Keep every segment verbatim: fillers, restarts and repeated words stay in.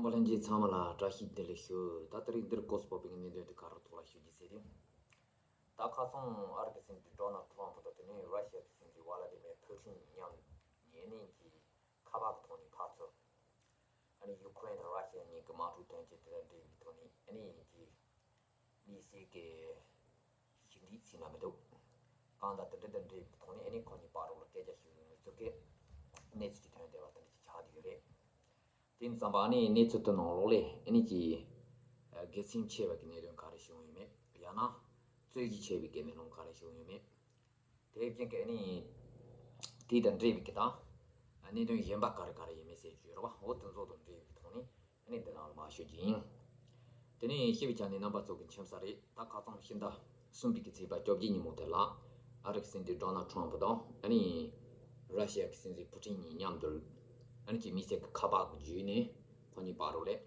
རྣམ་པ་ལྷན་རྒྱས་ཚང་མ་ལ་བཀྲ་ཤིས་བདེ་ལེགས་ཞུ། ད་དེ་རིང་འདིར་སྐོར་སྤོ་བའི་གནད་དོན་དེ་ག་རེ་ཐོག་ལ་ཞུ་རྒྱུ་ཟེར་དུས། ད་ཁ་སང་ཨ་རི་གི་སྲིད་འཛིན་ཌོ་ནལ་ཊམ་ཕུ་དང་དེ་ནས་ར་ཤི་ཡ་གི་སྲིད་འཛིན་ཝ་ལ་ཏི་མེར་ཕུ་ཊིན་མཉམ་ཉེ་གནས་ཀྱི་ཁ་པར་གྱི་ཐོག་ནས་ཕར་ཚུར། ཨ་ནི་ཡུ་ཁུ་རེན་དང་ར་ཤི་ཡ་གཉིས་ཀྱི་དམག་འཁྲུག་དོན་རྐྱེན་དེ་དང་འབྲེལ་བའི་ཐོག་ནས་ཨ་ནི་ཀྱི་དམིགས་བསལ་གྱི་ཞི་འགྲིག་ཟེར་ན་མི་འདུག་གང་ལྟར་དེ་འདྲ་དང་འབྲེལ་བའི་ཐོག་ནས་ཨ་ནི་ཁོ་གཉིས་བར་རོགས་ལ་སྐད་ཆ་ཞུ་བའི་ངོས་ཚུལ་གྱི་གནས་ཚུལ་ཅིག་ཐོན་བསྡད་པ་དེ་འདྲ་ཅིག་ཆགས་བསྡད་ཡོད་རེད། དེ་ཙམ་པ་ཨ་ནི་གནས་ཚུལ་དེ་ནང་ལོགས་ལས་ཨ་ནི་ཀྱི་ཨ་དགེ་མཚན་ཆེ་བ་གི་གནད་དོན་ག་རེ་བྱུང་ཡོད་མེད། ཡང་ན་རྩོད་གཞི་ཆེ་བའི་གི་གནད་དོན་ག་རེ་བྱུང་ཡོད་མེད། དེ་བཞིན་གྱི་ཨ་ནི་དེ་དང་འབྲེལ་བའི་གི་དང་གནད་དོན་གཞན་པ་ག་རེ་ག་རེ་ཡིན་མིན་ཟེར་རྒྱུ་རེད་བ། འོ་དེ་ཚོ་དང་འབྲེལ་བའི་ཐོག་ནས་ཨ་ནི་འདི་ནང་ལ་མར་ཞུ་རྒྱུ་ཡིན། དེ་ནས་ཞུ་བའི་ཆ་ནས་རྣམ་པ་ཚོ་གི་མཁྱེན་གསལ་རེད། ད་ཁ་སང་ཕྱི་ཟླ་གསུམ་པའི་གི་ཚེས་པ་བཅོ་བརྒྱད་ཉིན་མོ་དེ་ལ་ཨ་རི་གི་སྲིད་འཛིན་ཌོ་ནལ་ཊམ་ཕུ་དང་ཨ་ནི་ར་ཤི་ཡ་གི་སྲིད་འཛིན་ཕུ་ཊིན་གཉིས་མཉམ་དུ་ཨ་ནི་ཀྱི་དམིགས་བསལ་གྱི་ཁ་པར་གྱི་བརྒྱུད་ནས་ཁོ་གཉིས་བར་རོགས་ལས།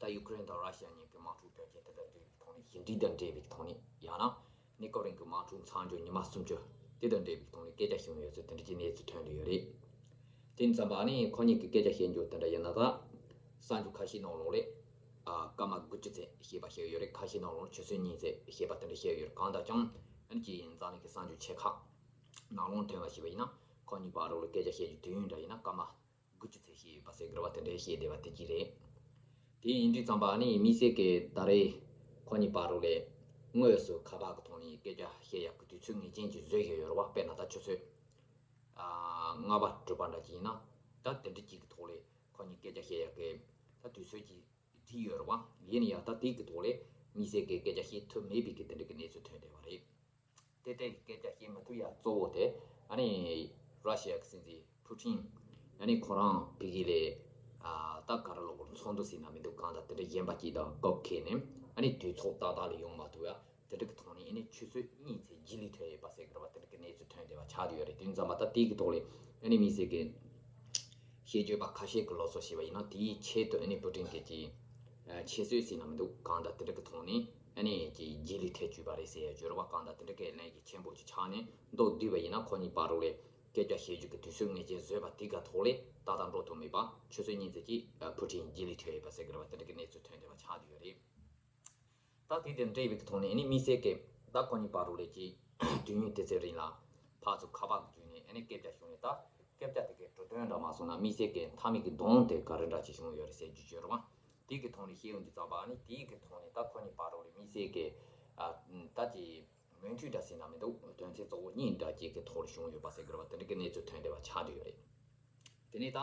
ད་ཡུ་ཁུ་རེན་དང་ར་ཤི་ཡ་གཉིས་ཀྱི་དམག་འཁྲུག་དོན་རྐྱེན་དེ་དང་འབྲེལ་བའི་ཐོག་ནས་ཞི་འགྲིག་དང་འབྲེལ་བའི་ཐོག་ནས་ཡང་ན་གནས་སྐབས་རིང་གི་དམག་འཁྲུག་མཚམས་འཇོག་ཉི་མ་སུམ་ཅུ་དེ་དང་འབྲེལ་བའི་ཐོག་ནས་སྐད་ཆ་བྱུང་ཡོད་ཚུལ་དེ་འདྲ་ཅིག་གནས་ཚུལ་ཐོན་བསྡད་ཡོད་རེད། དེ་ཙམ་པ་ཨ་ནི་ཁོ་གཉིས་ཀྱི་སྐད་ཆ་བཤད་རྒྱུ་དེ་འདྲ་ཡིན་ན་ད་གསར་འགྱུར་ཁ་ཤས་ནང་ལོགས་ལས་ཨ་སྐར་མ་དགུ་བཅུ་ཙམ་བཤད་པ་ཞིག་ཡོད་རེད། ཁ་ཤས་ནང་ལོགས་ཆུ་ཚོད་གཉིས་ཙམ་བཤད་པ་དེ་འདྲ་བཤད་ཡོད་རེད། གང་ལྟར་ཀྱང་ཨ་ནི་ཀྱི་འཛམ་གླིང་གི་གསར་འགྱུར་ཆེ་ཁག་ནང་ལོགས་ཐོན་པ་ཞིག་ཡིན་ན་ཁོ་གཉིས་བར་རོགས་ལ་སྐད་ཆ་བཤད་རྒྱུ་དུས་ཡུན་འདྲ་ཡིན་ན་སྐར་མ་དགུ་བཅུ་ཙམ་བཤད་ཡོད་པ་ཟེར་དགོས་རེད་བ། དེ་འདྲའི་བཤད་བསྡད་པ་དེ་གཅིག་རེད། དེ་ཡིན་དུས་ཙམ་པ་ནི་དམིགས་བསལ་གྱི་ད་རེས་ཁོ་གཉིས་བར་རོགས་ལས་དངོས་སུ་ཁ་པར་གྱི་ཐོག་ནས་སྐད་ཆ་བཤད་ཡག་གི་དུས་ཚོད་ངེས་ཅན་ཅིག་བཟོས་བཞག་ཡོད་རེད་བ། དཔེར་ན་ད་ཆུ་ཚོད་ཨ་ལྔ་པ་དྲུག་པ་འདྲ་ཅིག་ཡིན་ན་ད་དེ་འདྲ་ཅིག་གི་ཐོག་ལས་ཁོ་གཉིས་སྐད་ཆ་བཤད་ཡག་གི་ད་དུས་ཚོད་ཅིག་བྲིས་ཡོད་རེད་བ། ཡིན་ན་ཡང་ད་དེ་གི་ཐོག་ལས་དམིགས་བསལ་གྱི་སྐད་ཆ་བཤད་ཐུབ་མེད་པའི་གི་དེ་འདྲ་གི་གནས་ཚུལ་ཐོན་བསྡད་པ་རེད། དེ་ལྟའི་སྐད་ཆ་བཤད་མི་ཐུབ་ཡ་གཙོ་བོ་དེ་ཨ་ནི་ར་ཤི་ཡ་གི་སྲིད་འཛིན་ཕུ་ཊིན་ཨ་ནི་ཁོ་རང་ཕ་གི་ལ་ཨ་ད་ག་རེ་ལབ་དགོས་རེད། ཚོགས་འདུ་ཟེར་ན་མི་འདུག་གང་ལྟར་དེ་འདྲ་གཞན་པ་ཅིག་དང་གོ་ཁེལ་ནས་ཨ་ནི་དུས་ཚོད་ཏག་ཏག་ལ་ཡོང་མ་ཐུབ་ཡ་དེ་འདྲ་གི་ཐོག་ནས་ཨ་ནི་ཆུ་ཚོད་གཉིས་ཙམ་རྗེས་ལུས་ཐོན་ཡོད་པ་ཟེར་གི་རེད་བ། དེ་འདྲ་གི་གནས་ཚུལ་ཐོན་བསྡད་པ་ཆགས་བསྡད་ཡོད་རེད། དེ་ཙམ་པ་ད་དེ་གི་ཐོག་ལས་ཨ་ནི་དམིགས་བསལ་གྱི་ཤེས་བརྗོད་པ་ཁ་ཤས་ཀྱི་ལོ་ཚོད་ཞེས་པ་ཡིན་ན་དེའི་ཆེད་དུ་ཨ་ནི་ཕུ་ཊིན་གྱིས་ཀྱི་ཆེད་བཟོས་ཟེར་ན་མི་འདུག་གང་ལྟར་དེ་འདྲ་གི་ཐོག་ནས་ཨ་ནི་ཀྱི་རྗེས་ལུས་ཐེབས་བཅུག་པ་རེད་ཟེར་ཡ་བརྗོད་རེད་བ། གང་ལྟར་དེ་འདྲ་གི་ལན་གྱི་ཆེན་པོ་ཅིག་ཆགས་ནས་མདོར་བསྡུས་པ་ཡིན་ན་ཁོ་གཉིས་བར་རོགས་ལས་སྐད་ཆ་བཤད་རྒྱུ་གི་དུས་ཚོད་ངེས་ཅན་བཟོས་པ་དེ་ག་ཐོག་ལས་ཏག་ཏག་འགྲོ་ཐུབ་མེད་པ་ཆུ་ཚོད་གཉིས་ཙམ་ཅིག་ཕུ་ཊིན་རྗེས་ལུས་ཐེབས་ཡོད་པ་ཟེར་གི་རེད་བ། དེ་འདྲ་གི་གནས་ཚུལ་ཐོན་བསྡད་པ་ཆགས་བསྡད་ཡོད་རེད། ད་དེ་དང་འབྲེལ་བའི་ཐོག་ནས་ཨ་ནི་དམིགས་བསལ་གྱི་ད་ཁོ་གཉིས་བར་རོགས་ལས་ཀྱི་དུས་ཡུན་དེ་ཚོའི་རིང་ལ་ཕར་ཚུར་ཁ་པར་གྱི་བརྒྱུད་ནས་ཨ་ནི་སྐད་ཆ་བྱུང་ནས་ད་སྐད་ཆ་དེ་གའི་གྲུབ་དོན་འདྲ་མ་སོང་ན་དམིགས་བསལ་གྱི་མཐའ་མའི་གི་གདོང་དེ་ག་རེ་འདྲ་ཅིག་བྱུང་ཡོད་རེད་ཟེར་རྒྱུ་བརྗོད་རོགས། དེ་གི་ཐོག་ནས་བཤད་ཡོང་དུས་ཙམ་པ་ཨ་ནི་དེ་གི་ཐོག་ནས་ད་ཁོ་གཉིས་བར་རོགས་ལས་དམིགས་བསལ་གྱི་ཨ་ད་ཅིག་མོས་མཐུན་འདྲ་ཟེར་ན་མི་འདུག་དོན་ཚན་གཙོ་བོ་གཉིས་འདྲ་ཅིག་གི་ཐོག་ལ་བྱུང་ཡོད་པ་ཟེར་གི་རེད་བ། དེ་འདྲ་གི་གནས་ཚུལ་ཐོན་བསྡད་པ་ཆགས་བསྡད་ཡོད་རེད། དེ་ནས་ད་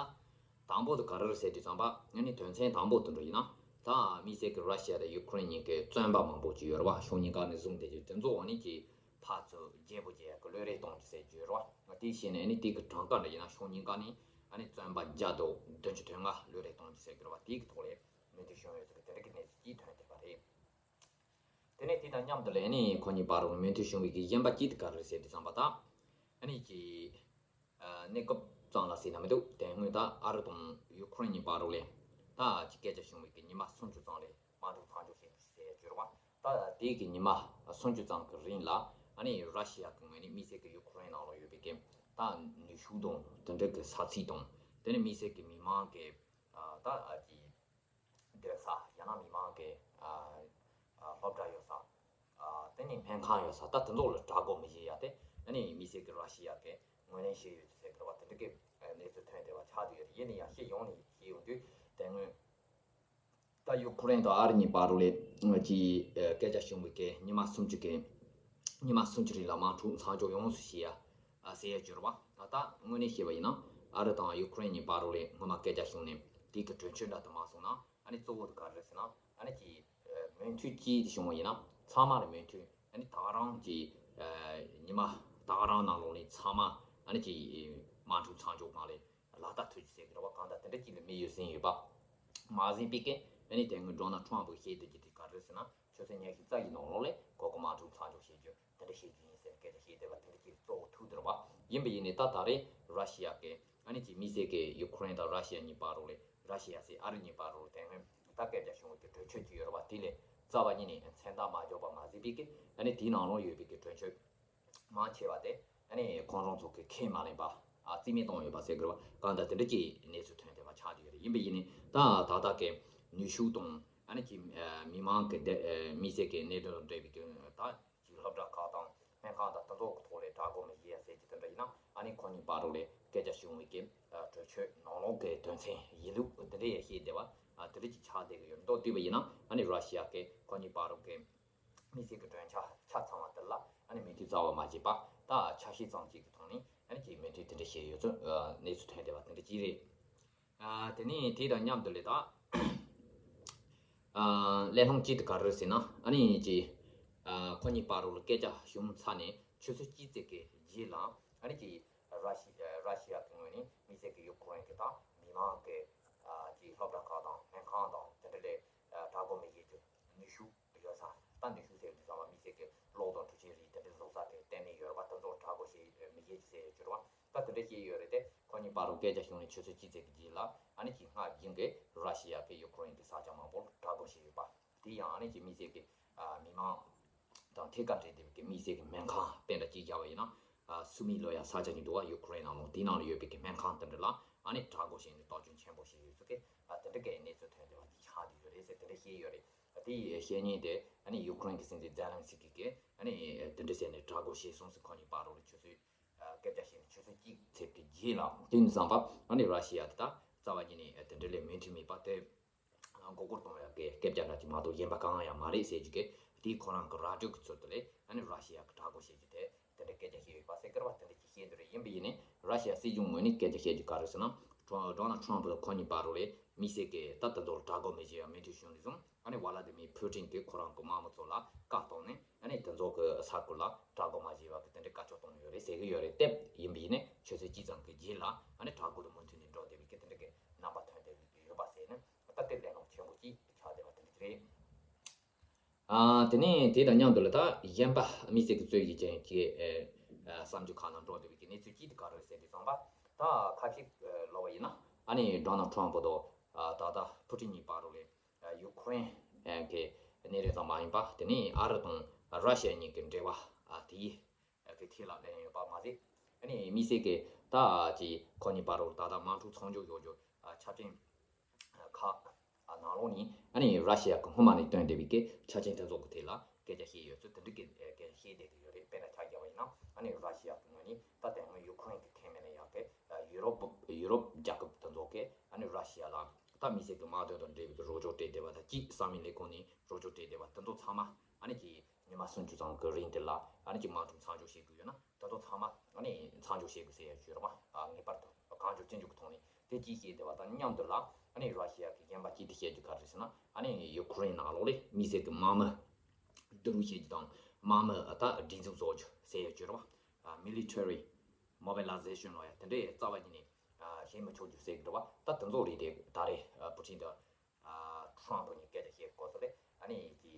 དང་པོ་དེ་ག་རེ་རེད་ཟེར་དུས་ཙམ་པ་ཨ་ནི་དོན་ཚན་དང་པོ་དེ་འདྲ་ཡིན་ན་ད་དམིགས་བསལ་གྱི་ར་ཤི་ཡ་དང་ཡུ་ཁུ་རེན་གཉིས་ཀྱི་བཙོན་པ་མང་པོ་ཅིག་ཡོད་རེད་བ། ཕྱོགས་གཉིས་ཀ་ནས་བཟུང་བསྡད་རྒྱུ་དེ་ཚོ་ཨ་ནི་ཀྱི་ཕར་ཚུར་བརྗེ་པོ་བརྗེ་ཡག་གི་བློས་རེ་གཏོང་རྒྱུ་ཟེར་རྒྱུ་རེད་བ། དེ་བྱས་ནས་ཨ་ནི་དེ་གི་གྲངས་ཀ་འདྲ་ཡིན་ན་ཕྱོགས་གཉིས་ཀ་ནས་ཨ་ནི་བཙོན་པ་བརྒྱ་དང་བདུན་ཅུ་དོན་ལྔ་བློས་རེ་གཏོང་རྒྱུ་ཟེར་གི་རེད་བ། དེ་གི་ཐོག་ལས་མོས་མཐུན་བྱུང་ཡོད་ཟེར་གི་དེ་འདྲ་གི་གནས་ཚུལ་ཅིག་ཐོན་བསྡད་པ་རེད། དེ་ནས་དེ་དང་མཉམ་དུ་ལས་ནི་ཁོ་གཉིས་བར་རོགས་མོས་མཐུན་བྱུང་བའི་གི་གཞན་པ་གཅིག་དེ་ག་རེ་རེད་ཟེར་དུས་ཙམ་པ་ད་ཨ་ནི་ཀྱི་ཨ་གནས་སྐབས་ཙམ་ལ་ཟེར་ན་མི་འདུག་དེ་སྔོན་ད་ཨ་རི་དང་ཡུ་ཁུ་རེན་གཉིས་བར་རོགས་ལས་ད་ཅིག་སྐད་ཆ་བྱུང་བའི་གི་ཉི་མ་སུམ་ཅུ་ཙམ་ལས་དམག་འཁྲུག་མཚམས་འཇོག་བྱེད་དགོས་ཟེར་ཡ་བརྗོད་རོགས། ད་དེའི་གི་ཉི་མ་སུམ་ཅུ་ཙམ་གི་རིང་ལ་ཨ་ནི་ར་ཤི་ཡ་གི་ངོས་ནས་དམིགས་བསལ་གི་ཡུ་ཁུ་རེན་ནང་ལ་ཡོད་པའི་གི་ད་ནུས་ཤུགས་དང་དེ་འདྲ་གི་ས་ཚིགས་དང་དེ་ནས་དམིགས་བསལ་གི་མི་མང་གི་ཨ་ད་ཨ་ཀྱི་སྡོད་ས་ཡང་ན་མི་མང་གི་ཨ་ཨ་སློབ་གྲྭ་ཡོད་ས་ཨ་དེ་ནས་སྨན་ཁང་ཡོད་ས་ད་དེ་ཚོ་ལ་དྲག་པོ་མི་བྱེད་ཡ་དེ་ཨ་ནི་དམིགས་བསལ་གྱི་ར་ཤི་ཡ་གི་ངོས་ལེན་བྱས་ཡོད་ཟེར་གི་རེད་བ། དེ་འདྲ་གི་གནས་ཚུལ་ཐོན་བསྡད་པ་ཆགས་བསྡད་ཡོད་རེད། ཡིན་ན་ཡང་ཤེས་ཡོང་ནས་ཤེས་ཡོང་དུས་དེ་སྔོན་ད་ཡུ་ཁུ་རེན་དང་ཨ་རི་གཉིས་བར་རོགས་ལས་ཀྱི་སྐད་ཆ་བྱུང་བའི་གི་ཉི་མ་སུམ་ཅུ་གི་ཉི་མ་སུམ་ཅུ་རིང་ལ་དམག་འཁྲུག་མཚམས་འཇོག་ཡོང་སྲིད་ཡ། ཨ་ཟེར་ཡ་བརྗོད་རེད་བ། ད་ལྟ་དངོས་གནས་བཤད་པ་ཡིན་ན་ཨ་རི་དང་ཡུ་ཁུ་རེན་གཉིས་བར་རོགས་ལས་སྔོན་མ་སྐད་ཆ་བྱུང་ནས་དེའི་གི་གྲོས་ཆོད་འདྲ་དུ་མ་སོང་ན་ཨ་ནི་གཙོ་བོ་དེ་ག་རེ་རེད་ཟེར་ན་ཨ་ནི་ཀྱི་མོས་མཐུན་ཅིག་བྱུང་བ་ཡིན་ན་ཚང་མ་ལ་མོས་མཐུན་ཨ་ནི་ད་ག་རང་གི་ཉི་མ་ད་ག་རང་ནང་ལོགས་ནས་ཚང་མ་ཨ་ནི་ཀྱི་དམག་འཁྲུག་མཚམས་འཇོག་གང་ལས་ལག་བསྟར་ཐུབ་རྒྱུ་ཟེར་གི་རེད་བ། གང་ལྟར་དེ་འདྲ་ཅིག་ལ་དམིགས་ཡུལ་ཟིན་ཡོད་པ་མ་ཟིན་པའི་གི་ཨ་ནི་དེ་སྔོན་ཌོ་ནལ་ཊམ་ཕུ་བཤད་བསྡད་རྒྱུ་དེ་ག་རེ་རེད་ཟེར་ན། ཆུ་ཚོད་ཉི་ཤུ་རྩ་བཞི་ནང་ལོགས་ལས་གོ་གོ་དམག་འཁྲུག་མཚམས་འཇོག་བྱེད་རྒྱུ་དེ་འདྲ་བྱེད་རྒྱུ་ཡིན་ཟེར་སྐད་ཆ་བཤད་བསྡད་པ་དེ་འདྲ་ཅིག་གཙོ་བོ་ཐུག་བསྡད་རེད་བ། ཡིན་པ་ཡིན་ནའི་ད་ད་རེས་ར་ཤི་ཡ་གི་ཨ་ནི་ཀྱི་དམིགས་བསལ་གྱི་ཡུ་ཁུ་རེན་དང་ར་ཤི་ཡ་གཉིས་བར་རོགས་ལས་ར་ཤི་ཡ་ཟེར་ཨ་རི་གཉིས་བར་རོགས་དེ་སྔོན་ད་སྐད་ཆ་བྱུང་བའི་གི་གྲོས་ཆོད་ཅིག་ཡོད་རེད་བ། དེ་ལས་རྩ་བ་ཉིད་ནས་མཚན་རྟགས་མ་འཇོག་པ་མ་ཟིན་པའི་གི་ཨ་ནི་དེའི་ནང་ལོགས་ཡོད་པའི་གི་གྲོས་ཆོད་མང་ཆེ་བ་དེ་ཨ་ནི་ཁོང་རང་ཚོ་གི་ཁས་མ་ལེན་པ་ཨ་རྩིས་མེད་བཏང་ཡོད་པ་ཟེར་དགོས་རེད་བ། གང་ལྟར་དེ་འདྲ་ཅིག་གནས་ཚུལ་ཐོན་བསྡད་པ་ཆགས་བསྡད་ཡོད་རེད། ཡིན་པ་ཡིན་ནའི་ ད་ད་ལྟ་གི་ནུས་ཤུགས་དང་ཨ་ནི་ཅིག་མི་མང་གི་དེ་མི་སེར་གི་གནད་དོན་དང་འབྲེལ་བའི་གི་ད་ཅིག་སློབ་གྲྭ་ཁག་དང་སྨན་ཁང་དང་དེ་ཚོ་གི་ཐོག་ལས་དྲག་རྒོལ་མི་བྱེད་ཡ་ཟེར་གྱི་དེ་འདྲ་ཡིན་ན་ཨ་ནི་ཁོ་གཉིས་བར་དུ་ལས་སྐད་ཆ་བྱུང་བའི་གི་གྲོས་ཆོད་ནང་ལོགས་གི་དོན་ཚན་ཡིན་ལུགས་དེ་འདྲ་ཡང་བཤད་བསྡད་པ་དེ་འདྲ་ཅིག་ཆགས་བསྡད་གི་ཡོད། མདོར་བསྡུས་པ་ཡིན་ན་ཨ་ནི་ར་ཤི་ཡ་གི་ཁོ་གཉིས་བར་དུ་གི་དམིགས་བསལ་གྱི་གྲོས་འཆར་ཆ་ཚང་བ་དེ་ལ་ཨ་ནི་མོས་མཐུན་རྩ་བ་མ་བྱས་པ་ད་ཆ་ཤས་ཙམ་ཅིག་གི་ཐོག་ནས་ཨ་ནི་ཅིག་མོས་མཐུན་དེ་འདྲ་བྱས་ཡོད་ཚུལ་གནས་ཚུལ་ཐོན་བསྡད་པ་དེ་འདྲ་ཅིག་རེད། དེ་ནས་དེ་དང་མཉམ་དུ་ལས་ད་གླེང་སློང་གཅིག་དེ་ག་རེ་རེད་ཟེར་ན་ཨ་ནི་ཅིག་ཁོ་གཉིས་བར་དུ་ལ་སྐད་ཆ་བྱུང་ཚར་ནས་ཆུ་ཚོད་གཅིག་ཙམ་གྱི་རྗེས་ལ་ཨ་ནི་ཅིག་ར་ཤི་ར་ཤི་ཡ་གི་ངོས་ནས་དམིགས་བསལ་གྱི་ཡུ་ཀེ་རེན་གྱི་ད་མི་མང་གི་ཅིག་སློབ་གྲྭ་ཁག་དང་སྨན་ཁང་དང་དེ་འདྲ་ལས་དྲག་རྒོལ་མི་བྱེད་རྒྱུ་ནུས་ཤུགས་ཡོད་ས་ད་ནུས་ཤུགས་ཟེར་དུས་ཙམ་པ་དམིགས་བསལ་གྱི་གློག་དང་འཕྲུལ་ཆས་རིགས་དེ་འདྲ་བཟོ་ས་དེ་གཏན་ནས་ཡོད་རེད་པ། དེ་ཚོ་དྲག་རྒོལ་བྱེད་མི་བྱེད་ཀྱི་ཟེར་ཡོད་རེད་པ། ད་དེ་འདྲ་བཤད་ཡོད་རེད་དེ་ཁོ་གཉིས་བར་དུ་སྐད་ཆ་བྱུང་ནས་ཆུ་ཚོད་གཅིག་ཙམ་གྱི་རྗེས་ལ་ཨ་ནི་ཅིག་སྔར་བཞིན་གྱི་ར་ཤི་ཡ་གི་ཡུ་ཀེ་རེན་གྱི་ས་ཆ་མང་པོར་དྲག་རྒོལ་བྱས་ཡོད་པ། དེ་ཡང་ཨ་ནི་ཅིག་དམིགས་བསལ་གྱི་མི་མང་དང་ཐད་ཀར་འབྲེལ་བསྡད་པའི་དམིགས་བསལ་གྱི་སྨན་ཁང་དཔེ་འདྲ་ཅིག་བཞག་པ་ཡིན་ན་སུ་མི་ལོ་ཡ་ས་ཆ་ཅིག་འདུག་པ། ཡུ་ཀེ་རེན་ནང་ལོགས་དེའི་ནང་ལ་ཡོད་པའི་གི་སྨན་ཁང་དེ་འདྲ་ལ་ཨ་ནི་དྲག་རྒོལ་བྱས་ནས་གཏོར་སྐྱོན་ཆེན་པོ་བྱས་ཡོད་ཚུལ་གྱི་དེ་འདྲ་གི་གནས་ཚུལ་ཐོན་བསྡད་པ་དེ་ཆགས་བསྡད་ཡོད་རེད་ཟེར་དེ་འདྲ་བཤད་ཡོད་རེད། དེ་ཡི་བཤད་ཉེས་དེ་ཨ་ནི་ཡུ་ཀེ་རེན་གྱི་སྲིད་འཛིན་ཛེ་ལན་སི་ཀི་གིས་ཨ་ནི་དེ་འདྲ་ཟེར་ནས་དྲག་རྒོལ་བྱས་སོང་ཟེར། ཁོ་གཉིས་བར་དུ་ཆུ་ཚོད་སྐད་ཆ་བཤད་ནས་ཆུ་ཚོད་གཅིག་ཙམ་གྱི་རྗེས་ལ་དེ་ནས་བསམ་པ་ཨ་ནི་ར་ཤི་ཡ་དེ་ད་རྩ་བ་ཉིད་ནས་དེ་འདྲ་ལས་མོས་མཐུན་མེད་པ་དེ་མགོ་སྐོར་གཏོང་ཡག་གི་སྐད་ཆ་འདྲ་ཅིག་མ་གཏོགས་གཞན་པ་གང་ཡང་མ་རེད་ཟེར་རྒྱུ་གི་དེའི་ཁོ་རང་གི་ར་ཌི་ཡོ་གི་ཚུལ་དུ་ལས་ཨ་ནི་ར་ཤི་ཡ་གི་དྲག་རྒོལ་བྱེད་རྒྱུ་དེ་དེ་འདྲ་སྐད་ཆ་བཤད་ཡོད་པ་ཟེར་གི་རེད་པ། དེ་འདྲ་ཅིག་བཤད་འདི་རེད། ཡིན་པ་ཡིན་ནའི་ར་ཤི་ཡ་སྲིད་གཞུང་ངོས་ནས་སྐད་ཆ་བཤད་རྒྱུ་ག་རེ་ཟེར་ན་ཌོ་ནལ་ཌོ་ནལ་ཊམ་ཕུ་དང་ཁོ་གཉིས་བར་དུ་ལས་དམིགས་བསལ་གྱི་ད་ལྟ་ཚོ་ལ་དྲག་རྒོལ་མི་བྱེད་ཡ་མོས་མཐུན་བྱུང་ནས་བཟུང་ཨ་ནི་ཝ་ལ་དི་མིར་ཕུ་ཊིན་གྱིས་ཁོ་རང་གི་དམག་མི་ཚོ་ལ་བཀག་བཏང་ནས་ཨ་ནི་དེ་ཚོ་གི་ས་ཁུལ་ལ་དྲག་རྒོལ་མ་བྱེད་པ་གི་དེ་འདྲའི་བཀའ་ཆོས་བཏང་ཡོད་རེད་ཟེར་གི་ཡོད་རེད། དེ་ཡིན་པ་ཡིན་ནའི་ཆུ་ཚོད་གཅིག་ཙམ་གི་རྗེས་ལ་ཨ་ནི་དྲག་རྒོལ་དང་མོས་མཐུན་ནས་འགྲོ་བསྡད་པའི་གི་དེ་འདྲ་གི་རྣམ་པ་ཐོན་བསྡད་ཡོད་པ་ཟེར་ནས་ད་དེ་གླེང་སློང་ཆེན་པོ་གཅིག་ཆགས་བསྡད་པ་དེ་འདྲ་རེད། ཨ། དེ་ནས་དེ་དང་མཉམ་དུ་ལ་ད་གཞན་པ་དམིགས་བསལ་གྱི་རྩོད་གཞི་ཅན་གྱི་ཨ་བསམ་ཚུལ་ཁག་ནང་འགྲོ་བསྡད་པའི་གི་གནས་ཚུལ་གཅིག་དེ་ག་རེ་རེད་ཟེར་དུས་ཙམ་པ་ད་ཁ་ཤས་ལབ་པ་ཡིན་ན་ཨ་ནི་ཌོ་ནལ་ཊམ་ཕུ་དང་ད་ལྟ་ཕུ་ཊིན་གཉིས་བར་དུ་ལས་ཡུ་ཀེ་རེན་གྱི་གནད་དོན་ཙམ་མ་ཡིན་པ་དེ་ནས་ཨ་རི་དང་ར་ཤི་ཡ་གཉིས་ཀྱི་འབྲེལ་བ་དེའི་གི་ཐད་ལ་གླེང་ཡོད་པ་མ་ཟད་ཨ་ནི་དམིགས་བསལ་གྱི་ད་ཅིག་ཁོ་གཉིས་བར་དུ་ད་ལྟ་དམག་འཁྲུག་མཚམས་འཇོག་ཡོང་རྒྱུ་ཆ་རྐྱེན་ཁག་ནང་ལོགས་ནས་ཨ་ནི་ར་ཤི་ཡ་གི་སྔོན་མ་ནས་བཏོན་བསྡད་པའི་གི་ཆ་རྐྱེན་དེ་ཚོ་གི་ཐད་ལ་སྐད་ཆ་བཤད་ཡོད་ཚུལ་དེ་འདྲ་གི་སྐད་ཆ་བཤད་བསྡད་ཀྱི་ཡོད་རེད། དཔེར་ན་ཆ་བཞག་པ་ཡིན་ན་ཨ་ནི་ར་ཤི་ཡ་གི་ངོས་ནས་ད་དེ་སྔོན་ཡུ་ཀེ་རེན་གི་ཁེ་མེད་ན་ཡག་གི་ཡུ་རོབ་ཡུ་རོབ་རྒྱལ་ཁབ་དེ་ཚོ་གི་ཨ་ནི་ར་ཤི་ཡ་ལ་ད་དམིགས་བསལ་གི་དམག་དོན་དང་འབྲེལ་བའི་གི་རོགས་སྐྱོར་སྤྲད་བསྡད་པ་དང་གཅིག་ས་མིག་ལས་ཁུངས་ནས་རོགས་སྐྱོར་སྤྲད་བསྡད་པ་དེ་ཚོ་ཚང་མ་ཨ་ནི་ཅིག་ཉི་མ་སུམ་ཅུ་ཙམ་གི་རིང་དེ་ལ་ཨ་ནི་ཅིག་དམག་འཁྲུག་མཚམས་འཇོག་བྱེད་དགོས་ཡོད་ན། དེ་ཚོ་ཚང་མ་ཨ་ནི་མཚམས་འཇོག་བྱེད་དགོས་ཟེར་ཡ་ཞུ་ར་མ་ངེས་པར་དུ་གང་མགྱོགས་ཅི་མགྱོགས་ཀྱི་ཐོག་ནས་དེ་གཅིག་བཤད་བསྡད་པ་དང་མཉམ་དུ་ལ་ཨ་ནི་ར་ཤི་ཡ་གི་གཞན་པ་གཅིག་དེ་བཤད་རྒྱུ་ག་རེ་ཟེར་ན་ཨ་ནི་ཡུ་ཀེ་རེན་ནང་ལོགས་ལས་དམིགས་བསལ་གྱི་དམག་མི་བསྡུ་རུབ་བྱེད་རྒྱུ་དང་དམག་མི་ད་སྒྲིག་འཛུགས་བཟོ་རྒྱུ་ཟེར་ཡ་ཞུ་ར་མ་military mobilization ལོ་ཡ་དེ་འདྲའི་རྩ་བ་ཉིད་ནས་བྱེད་མི་ཆོག་རྒྱུ་ཟེར་གི་འདུག་བ། ད་དེ་ཚོ་རེད་དེ་ད་རེས་ཕུ་ཊིན་དང་ཊམ་ཕུ་གཉིས་སྐད་ཆ་བཤད་སྐོར་སོགས་ལས་ཨ་ནི་ཀྱི་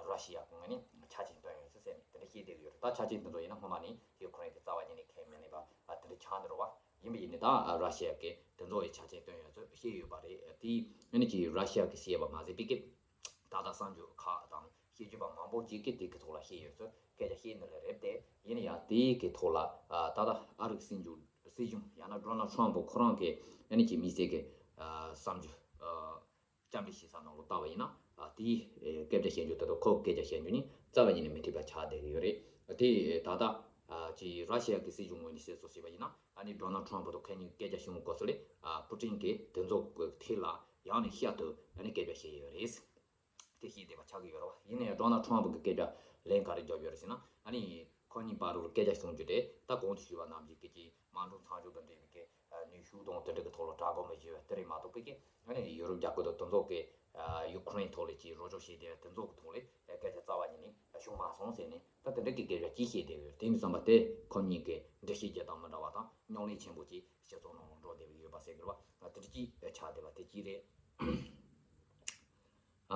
ར་ཤི་ཡ་གི་ངོས་ནས་ཆ་རྐྱེན་བཏོན་ཡོད་ཚུལ་ཟེར་ནས་དེ་འདྲ་བཤད་བསྡད་ཡོད་རེད། ད་ཆ་རྐྱེན་དེ་ཚོ་ཡིན་ན་སྔོན་མ་ནས་ཡུ་ཀེ་རེན་གྱི་རྩ་བ་ཉིད་ནས་ཁས་མི་ལེན་པ་དེ་འདྲ་ཆགས་འདུག་བ། ཡིན་པ་ཡིན་ནའི་ད་ར་ཤི་ཡ་གིས་དེ་ཚོ་ཡི་ཆ་རྐྱེན་བཏོན་ཡོད་ཚུལ་བཤད་ཡོད་པ་རེད། དེ་ཨ་ནི་ཀྱི་ར་ཤི་ཡ་གིས་བཤད་པ་མ་ཟད་པའི་ཀི་ད་ལྟ་གསར་འགྱུར་ཁག་དང་དཔྱད་བརྗོད་པ་མང་པོ་ཅིག་གིས་དེ་གི་ཐོག་ལ་བཤད་ཡོད་ཚུལ་སྐད་ཆ་བཤད་ནི་ལ་རེད་དེ། ཡིན་ན་ཡང་དེ་གི་ཐོག་ལ་ད་ལྟ་ཨ་རིའི་སྲིད་འགྱུར་སྲིད་གཞུང་ཡང་ན་ཌོ་ནལ་ཊམ་ཕུ་ཁོ་རང་གི་ཨ་ནི་ཀྱི་དམིགས་བསལ་གྱི་བསམ་ཚུལ་བཅར་འདྲི་བྱེད་ས་ནང་ལ་བལྟ་བ་ཡིན་ན། དེའི་སྐད་ཆ་བཤད་རྒྱུ་དེ་དང་ཁོ་སྐད་ཆ་བཤད་རྒྱུ་ནི་རྩ་བ་ཉིད་ནས་མི་འཐད་པ་ཆགས་བསྡད་ཀྱི་ཡོད་རེད། དེ་ད་ལྟ་ཀྱི་ར་ཤི་ཡ་གི་སྲིད་གཞུང་ངོས་ནས་བཤད་སྲོལ་བྱས་པ་ཡིན་ན་ཨ་ནི་ཌོ་ནལ་ཊམ་ཕུ་དང་ཁོ་གཉིས་སྐད་ཆ་བྱུང་སྐབས་སུ་ལས་ཕུ་ཊིན་གྱིས་དེ་ཚོ་གི་ཐད་ལ་ཡང་ནས་བསྐྱར་དུ་ཨ་ནི་སྐད་ཆ་བཤད་ཡོད་རེད། དེ་བཤད་བསྡད་པ་ཆགས་ཀྱི་ཡོད་རེད་བ། ཡིན་ནའི་ཌོ་ནལ་ཊམ་ཕུ་གི་སྐད་ཆ་ལན་ག་རེ་བརྒྱབ་ཡོད་རེད་ཟེར་ན། ཨ་ནི་ཁོ་གཉིས་བར་དུ་སྐད་ཆ་བྱུང་རྒྱུ་དེ་ད་གོང་དུ་ཞུས་པ་ནང་བཞིན་གྱི་ཅིག་དམག་འཁྲུག་མཚམས་འཇོག་དང་འབྲེལ་བའི་གི་ནུས་ཤུགས་དང་དེ་འདྲ་གི་ཐོག་ལ་དྲག་རྒོལ་མི་བྱེད་པ་དེ་རེད་མ་གཏོགས་པའི་གི་ཨ་ནི་ཡུ་རོབ་རྒྱལ་ཁབ་དང་དེ་ཚོ་གི་ཡུ་ཀེ་རེན་ཐོག་ལ་ཅིག་རོགས་སྐྱོར་བྱེད་བསྡད་པ་དེ་ཚོ་གི་ཐོག་ལ་སྐད་ཆ་རྩ་བ་ཉིད་ནས་བྱུང་མ་སོང་ཟེར་ནས་ད་དེ་འདྲ་གི་སྐད་ཆ་ཅིག་བཤད་བསྡད་ཡོད། དེ་ཡིན་དུས་ཙམ་པ་དེ་ཁོ་གཉིས་ཀྱི་འགྲེལ་བཤད་བརྒྱབ་སྟངས་མི་འདྲ་བ་དང་རྙོག་གླེང་ཆེན་པོ་ཅིག་སྤྱི་ཚོགས་ནང་ལ་འགྲོ་བསྡད་པ་ཡོད་པ་ཟེར་དགོས་རེད་བ། དེ་འདྲ་ཅིག་ཆགས་བསྡད་པ་དེ་གཅིག་རེད།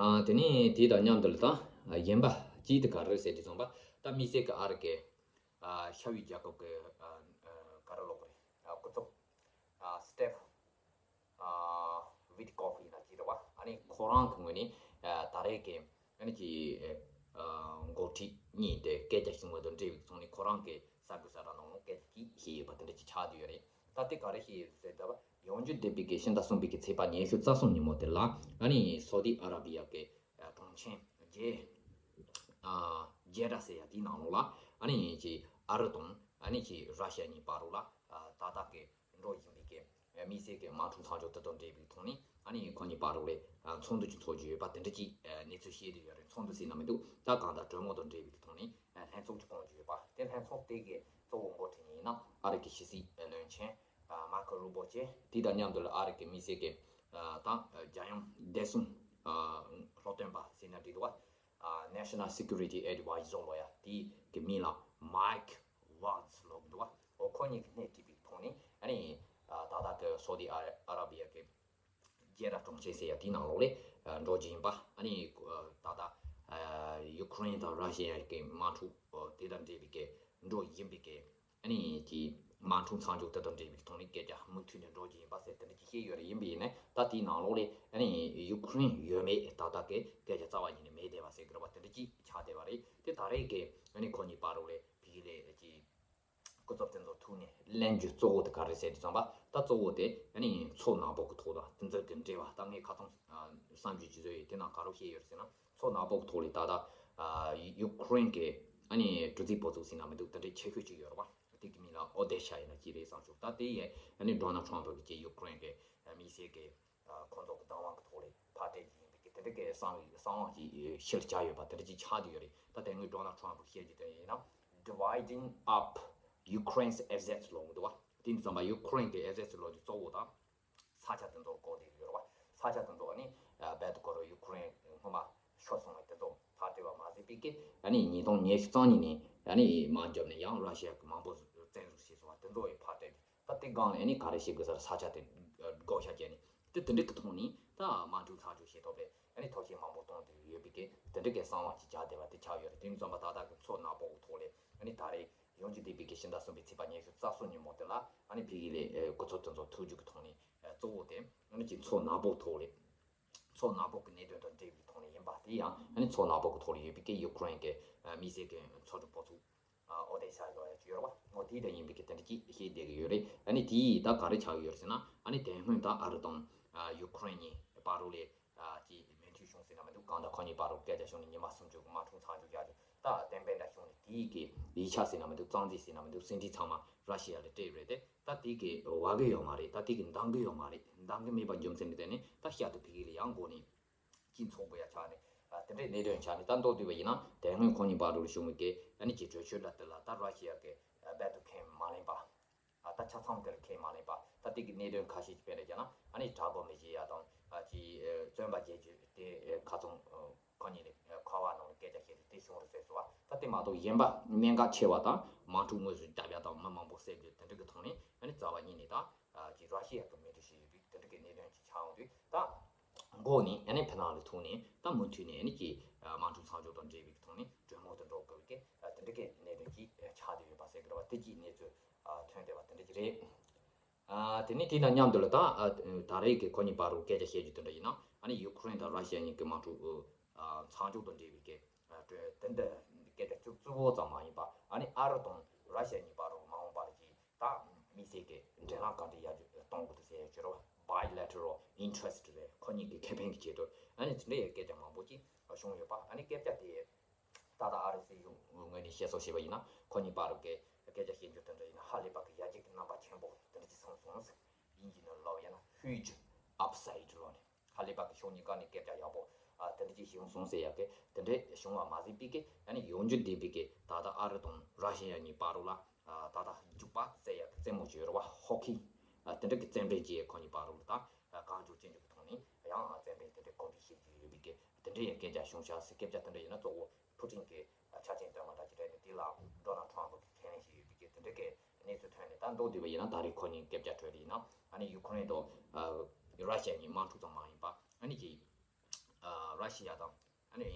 ཨ། དེ་ནས་དེ་དང་མཉམ་དུ་ལ་ད་གཞན་པ་གཅིག་དེ་ག་རེ་རེད་ཟེར་དུས་ཙམ་པ་ད་དམིགས་བསལ་གྱི་ཨ་རི་གི་ཨ་ཤ་བའི་རྒྱལ་ཁབ་ཀྱི་ཨ་ཨ་ག་རེ་ལབ་དགོས་རེད། ཨ་སྐུ་ཚབ་ཨ་སི་ཊིབ་ཨ་ཝིཊ་ཀོཕ་ཡིན་ན་གཅིག་རེད་བ། ཨ་ནི་ཁོ་རང་གི་ངོས་ནས་ཨ་ད་རེས་ཀྱི་ཨ་ནི་ཀྱི་ཨ་འགོ་ཁྲིད་གཉིས་དེ་སྐད་ཆ་བྱུང་བ་དང་འབྲེལ་བའི་ཐོག་ནས་ཁོ་རང་གི་གསར་འགོད་གསར་བསྒྲགས་ནང་ལ་སྐད་ཆ་གཅིག་བཤད་ཡོད་པ་དེ་འདྲ་ཅིག་ཆགས་བསྡད་ཡོད་རེད། ད་དེ་ག་རེ་བཤད་ཡོད་ཟེར་ད་བ། ཡོང་རྒྱུ་བསྡད་པའི་གི་ཕྱི་ཟླ་གསུམ་པའི་གི་ཚེས་པ་ཉི་ཤུ་རྩ་གསུམ་ཉིན་མོ་དེ་ལ་ཨ་ནི་སོ་ཏི་ཨ་ར་བི་ཡ་གི་གྲོང་ཆེན་རྗེ་ཨ་རྗེ་ཌ་ཟེར་ཡ་དེའི་ནང་ལོགས་ལ་ཨ་ནི་ཅི་ཨ་རི་དང་ཨ་ནི་ཅི་ར་ཤི་ཡ་གཉིས་བར་ལ་ཨ་ཏག་ཏག་གི་འགྲོ་བཞིན་པའི་གི་དམིགས་བསལ་གྱི་དམག་འཁྲུག་མཚམས་འཇོག་དེ་དང་འབྲེལ་བའི་ཐོག་ནས་ཨ་ནི་ཁོ་གཉིས་བར་ལ་ཚོགས་འདུ་ཅིག་འཚོགས་རྒྱུ་ཡོད་པ་དེ་འདྲ་ཅིག་གནས་ཚུལ་བཤད་དེ་ཡོད་རེད། ཚོགས་འདུ་ཟེར་ན་མི་འདུག་ད་གང་ལྟར་གྲོས་མོལ་དང་འབྲེལ་བའི་ཐོག་ནས་ལྷན་ཚོགས་ཅིག་བསྐོང་རྒྱུ་ཡོད་པ་དེ། ལྷན་ཚོགས་དེ་གའི་གཙོ་བོ་འགོ་ཁྲིད་མཁན་ཡིན་ན་ཨ་རི་གི་ཕྱི་སྲིད་བློན་ཆེན་མར་ཁོ་རུ་བོ་ཅེ། དེ་དང་མཉམ་དུ་ལ་ཨ་རི་གི་དམིགས་བསལ་གྱི་ད་རྒྱལ་ཡོངས་བདེ་སྲུང་སློབ་སྟོན་པ་ཟེར་ན་འགྲིག་འདུག་བ། National Security Advisor ལོ་ཡ་དེ་གི་མིང་ལ་Mike Waltz ལབ་འདུག་བ། འོ་ཁོ་གཉིས་ཀྱིས་སྣེ་ཁྲིད་པའི་ཐོག་ནས་ཨ་ནི་ད་ལྟ་གི་སོ་ཏི་ཨ་ར་བི་ཡ་གི་རྗེ་ཌ་གྲོང་ཆེན་ཟེར་ཡ་དེའི་ནང་ལོགས་ལ་འགྲོ་རྒྱུ་ཡིན་པ། ཨ་ནི་ད་ལྟ་ཡུ་ཀེ་རེན་དང་ར་ཤི་ཡ་གི་དམག་འཁྲུག་དེ་དང་འབྲེལ་བའི་གི་འགྲོ་བཞིན་པའི་གི་ཨ་ནི་གི་དམག་འཁྲུག་མཚམས་འཇོག་དེ་དང་འབྲེལ་བའི་ཐོག་ནས་སྐད་ཆ་མུ་མཐུད་ནས་འགྲོ་རྒྱུ་ཡིན་པ་ཟེར་དེ་འདྲ་ཅིག་བཤད་ཡོད་རེད། ཡིན་པ་ཡིན་ནའི་ད་དེའི་ནང་ལོགས་ལ་ཨ་ནི་ཡུ་ཀེ་རེན་ཡོད་མེད་ཏག་ཏག་གི་སྐད་ཆ་རྩ་བ་ཉིད་ནས་མེད་བསྡད་པ་ཟེར་གི་རེད་བ། དེ་འདྲ་ཅིག་ཆགས་བསྡད་པ་རེད། དེ་ད་རེས་ཀྱི་ཨ་ནི་ཁོ་གཉིས་བར་ལ་ཕ་གི་ལ་ཅིག་སྐུ་ཚབ་དེ་ཚོ་ཐུག་ནས་གླེང་རྒྱུ་གཙོ་བོ་དེ་ག་རེ་ཟེར་དུས་ཙམ་པ། ད་གཙོ་བོ་དེ་ཨ་ནི་མཚོ་ནག་པོ་གི་ཐོག་དང་དེ་ཚོ་གི་འབྲེལ་བ། ད་ངས་ཁ་སང་བསམ་ཚུལ་ཅིག་བཟོས་ཡོད། དེ་ནང་ག་རེ་བཤད་ཡོད་ཟེར་ན། མཚོ་ནག་པོ་གི་ཐོག་ལ་ད་ལྟ་ཡུ་ཀེ་རེན་གི་ཨ་ནི་གྲུ་གཟིངས་བུ་ཚུགས་ཟེར་ན་མི་འདུག་དེ་འདྲའི་ཆེ་ཤོས་ཅིག་ཡོད་རེད་བ། དེ་གི་མིང་ལ་ཨོ་དེ་ཤ་ཡིན་ན་ཅི་རེད་བསམ་བྱུང་། ད་དེ་ཡས་ཨ་ནི་ཌོ་ནལ་ཊམ་ཕུ་གི་ཡུ་ཀེ་རེན་གི་དམིགས་བསལ་གི་ཁོང་ཚོ་གི་བདག་དབང་གི་ཐོག་ལ་ཕར་སྤྲད་རྒྱུ་ཡིན་པའི་གི་དེ་འདྲ་གི་གསང་བའི་གསང་བ་ཅིག་ཕྱིར་བཅར་ཡོད་པ་དེ་འདྲ་ཅིག་ཆགས་བསྡད་ཡོད་རེད། ད་དེ་སྔོན་ཌོ་ནལ་ཊམ་ཕུ་བཤད་རྒྱུ་དེ་ཡིན་ན། Dividing up Ukraine's assets ལབ་འདུག་བ། དེ་འདི་ཙམ་པ་ཡུ་ཀེ་རེན་གི་ཨེ་སེ་ཊི་ལབ་རྒྱུ་གཙོ་བོ་དང་ས་ཆ་དེ་ཚོ་བཀོག་བསྡད་ཡོད་རེད་བ། ས་ཆ་དེ་ཚོ་ནི་རྦད་དེ་ཁོ་རང་ཡུ་ཀེ་རེན་སྔོན་མ་ཤོར་སོང་བའི་དེ་ཚོ་ཕར་སྤྲད་པ་མ་ཟད་པའི་གི་ཨ་ནི་ཉིས་སྟོང་ཉི་ཤུ་རྩ་གཉིས་ནས་ཨ་ནི་དམག་རྒྱབ་ནས་ཡང་ར་ཤི་ཡ་གི་མང་པོ་བཙན་བཟུང་བྱས་སོང་བ་དེ་ཚོ་ཡི་ཕར་སྤྲད་དེ། ད་དེ་སྒང་ལ་ཨ་ནི་ག་རེ་བྱེད་དགོས་ཟེར་ས་ཆ་དེ་བགོ་བཤའ་བྱས་ནས་དེ་དེ་འདྲའི་གི་ཐོག་ནས་ད་དམག་འཁྲུག་ཚགས་ཚུད་བྱེད་ཐུབ་པའི་ཨ་ནི་ཐབས་ཤེས་མང་པོ་གཏོང་བསྡད་ཡོད་པའི་གི་དེ་འདྲའི་གི་གསང་བ་ཅིག་རྒྱག་བསྡད་པ་དེ་ཆགས་ཡོད་རེད། དེ་ཡིན་ཙམ་པ་ད་ལྟ་གི་མཚོ་ནག་པོ་གི་ཐོག་ལ་ཨ་ནི་ད་རེས་ཡོང་རྒྱུ་བསྡད་པའི་གི་ཕྱི་ཟླ་གསུམ་པའི་ཚེས་པ་ཉི་ཤུ་རྩ་གསུམ་ཉིན་མོ་དེ་ལ་ཨ་ནི་ཕ་གི་ལ་སྐུ་ཚབ་དེ་ཚོ་ཐུག་རྒྱུ་གི་ཐོག་ནས་གཙོ་བོ་དེ་ཨ་ནི་ཅིག་མཚོ་ནག་པོ་ཐོག་ལ་མཚོ་ནག་པོ་གི་གནད་དོན་དང་འབྲེལ་བའི་ཐོག་ནས་ཡིན་པ། དེ་ཡང་ཨ་ནི་མཚོ་ནག་པོ་གི་ཐོག་ལ་ཡོད་པའི་གི་ཡུ་ཀེ་རེན་གི་དམིགས་བསལ་གི་མཚོ་གྲུ་བུ་ཚུགས་ཨོ་དེ་ས་ཡོད་ཡོད་རེད་བ། ཨོ་དེ་དང་ཡིན་པའི་གི་དེ་འདྲ་ཅིག་བཤད་བསྡད་ཀྱི་ཡོད་རེད། ཨ་ནི་དེ་ཡིས་ད་ག་རེ་ཆགས་ཡོད་རེད་ཟེར་ན། ཨ་ནི་དེ་སྔོན་ད་ཨ་རི་དང་ཡུ་ཀེ་རེན་གཉིས་བར་ལ་ཅིག་མོས་མཐུན་བྱུང་ཟེར་ན་མི་འདུག་གང་ལྟར་ཁོ་གཉིས་བར་ལ་སྐད་ཆ་བྱུང་ནས་ཉི་མ་སུམ་ཅུ་གི་དམག་འཁྲུག་མཚམས་འཇོག་བྱ་རྒྱུ་ད་གཏན་འབེབས་འདྲ་བྱུང་ནས། དེ་ཡི་གི་ཡིག་ཆ་ཟེར་ན་མི་འདུག་རྩོམ་ཡིག་ཟེར་ན་མི་འདུག་ཟིན་བྲིས་ཚང་མ་ར་ཤི་ཡ་ལ་སྤྲད་རེད་དེ། ད་དེ་གི་བ་གི་ཡོད་མ་རེད། ད་དེ་གི་འདང་གི་ཡོད་མ་རེད། འདང་གི་མེད་པ་རྒྱུ་མཚན་དེ་ནི་ད་ཤར་དུ་ཕ་གི་ལ་ཡང་འགོ་ནས་སྤྱི་ཚོགས་པོ་ཡ་ཆགས་ནས་དེ་འདྲའི་གནད་དོན་ཆགས་ནས། ད་མདོར་བསྡུས་པ་ཡིན་ན་དེ་སྔོན་ཁོ་གཉིས་བར་དུ་བྱུང་བའི་གི་ཨ་ནི་ཅིག་གྲོས་ཆོད་འདྲ་དེ་ལ་ད་ར་ཤི་ཡ་གི་རྦད་དེ་ཁས་མ་ལེན་པ། ད་ཆ་ཚང་དེར་ཁས་མ་ལེན་པ། ད་དེ་གི་གནད་དོན་ཁ་ཤས་ཅིག་དཔེར་ན་བརྒྱབ་ན་ཨ་ནི་དྲག་པོ་མི་བྱེད་ཡ་དང་ཅིག་བཙོན་པ་བརྗེ་རྒྱུ་དེ་ཁ་ཚང་ཁོ་གཉིས་ནས་ཁ་བ་ནང་ནས་སྐད་ཆ་བཤད་དེ་དེ་བྱུང་རེད་ཟེར་སོང་བ། ད་དེ་མ་གཏོགས་གཞན་པ་གནད་འགག་ཆེ་བ་དང་དམག་འཁྲུག་དངོས་སུ་བརྒྱབ་ཡ་དང་མི་མང་པོ་བསད་རྒྱུ་དེ་འདྲ་གི་ཐོག་ནས་ཨ་ནི་རྩ་བ་ཉིད་ནས་ད་ཅིག་ར་ཤི་ཡ་གི་མོས་མཐུན་བྱས་ཡོད་པའི་དེ་འདྲ་གི་གནད་དོན་ཅིག་ཆགས་ཡོང་དུས། ད་འགོ་ནས་ཨ་ནི་ཕ་ནང་ལ་ཐུག་ནས་ད་མུ་མཐུད་ནས་ཨ་ནི་ཅིག་དམག་འཁྲུག་མཚམས་འཇོག་དང་འབྲེལ་བའི་ཐོག་ནས་གྲོས་མོལ་དུ་འགྲོ་དགོས་པའི་གི་དེ་འདྲ་གི་གནད་དོན་ཅིག་ཆགས་བསྡད་ཡོད་པ་ཟེར་གི་རེད་བ། དེ་གི་གནས་ཚུལ་ཐོན་བསྡད་པ་དེ་འདྲ་ཅིག་རེད། ཨ། དེ་ནས་དེ་དང་མཉམ་དུ་ལ་ད་ཨ། ད་རེས་ཀྱི་ཁོ་གཉིས་བར་དུ་སྐད་ཆ་བཤད་རྒྱུ་དེ་འདྲ་ཡིན་ན། ཨ་ནི་ཡུ་ཀེ་རེན་དང་ར་ཤི་ཡ་གཉིས་ཀྱི་དམག་འཁྲུག་ཨ། མཚམས་འཇོག་དང་འབྲེལ་བའི་སྐད་ཨ། དེ་འདྲ་སྐད་ཆ་གཅིག་གཙོ་བོ་ཙམ་མ་ཡིན་པ། ཨ་ནི་ཨ་རི་དང་ར་ཤི་ཡ་གཉིས་བར་དུ་མ་འོངས་པར་གྱི་ད་དམིགས་བསལ་གྱི་འབྲེལ་ལམ་ག་འདྲ་ཡར་རྒྱས་གཏོང་དགོས་འདུག་ཟེར་ཡ་ཅིག་རེད་བ། Bilateral interest རེད། ཁོ་གཉིས་ཀྱི་ཁེ་ཕན་གྱི་ཆེད་དུ་ཨ་ནི་དེ་འདྲ་ཡི་སྐད་ཆ་མང་པོ་ཅིག་བྱུང་ཡོད་པ། ཨ་ནི་སྐད་ཆ་དེ། ད་ལྟ་ཨ་རི་སྲིད་གཞུང་ངོས་ནས་བཤད་སྲོལ་བྱས་པ་ཡིན་ན། ཁོ་གཉིས་བར་གྱི་སྐད་ཆ་བཤད་རྒྱུ་དེ་འདྲ་ཡིན་ན་ཧ་ལས་པ་གི་ཡར་རྒྱས་ཀྱི་རྣམ་པ་ཆེན་པོ་དེ་འདྲ་ཅིག་སོང་སོང་ཟེར། དབྱིན་ཇི་ནང་ལབ་ཡིན་ན་huge upside རོ་ནས་ཧ་ལས་པ་གི་ཕྱོགས་གཉིས་ཀ་ནས་སྐད་ཆ་ཡག་པོ་ཨ་དེ་འདྲ་ཅིག་བྱུང་སོང་ཟེར་ཡག་གི་དེ་འདྲ་བྱུང་བ་མ་ཟད་པའི་གི་ཨ་ནི་ཡོང་རྒྱུ་བསྡད་པའི་གི་ད་ལྟ་ཨ་རི་དང་ར་ཤི་ཡ་གཉིས་བར་ལ་ཨ་ད་ལྟ་རྒྱུག་པ་རྩེ་ཡག་གི་རྩེད་མོ་ཅིག་ཡོད་རེད་བ། ཧོ་ཀི་ཨ་དེ་འདྲ་གི་རྩེད་འགྲན་ཅིག་ཁོ་གཉིས་བར་ལ་ད་གང་བྱུང་ཅི་འཇུག་གི་ཐོག་ནས་ཡང་རྩེད་འགྲན་དེ་འདྲ་གོ་སྒྲིག་བྱེད་ཀྱི་ཡོད་པའི་གི་དེ་འདྲའི་སྐད་ཆ་བྱུང་ཤག་ཟེར། སྐད་ཆ་དེ་འདྲ་ཡིན་ན་གཙོ་བོ་ཕུ་ཊིན་གྱིས་ཆ་རྐྱེན་བཏོན་པ་འདྲ་ཅིག་རེད་དེ། དེ་ལ་ཌོ་ནལ་ཊམ་ཕུ་གིས་ཁས་ལེན་བྱས་ཡོད་པའི་གི་དེ་འདྲའི་གི་གནས་ཚུལ་ཐོན་ནས། ད་མདོར་བསྡུས་པ་ཡིན་ན་ད་རེས་ཁོ་གཉིས་སྐད་ཆ་གྲོས་རེད་ཡིན་ན། ཨ་ནི་ཡུ་ཀེ་རེན་དང་ཨ་ར་ཤི་ཡ་གཉིས་དམག་འཁྲུག་ཙམ་མ་ཡིན་པ། ཨ་ནི་ཅིག་ཨ་ར་ཤི་ཡ་དང་ཨ་ནི་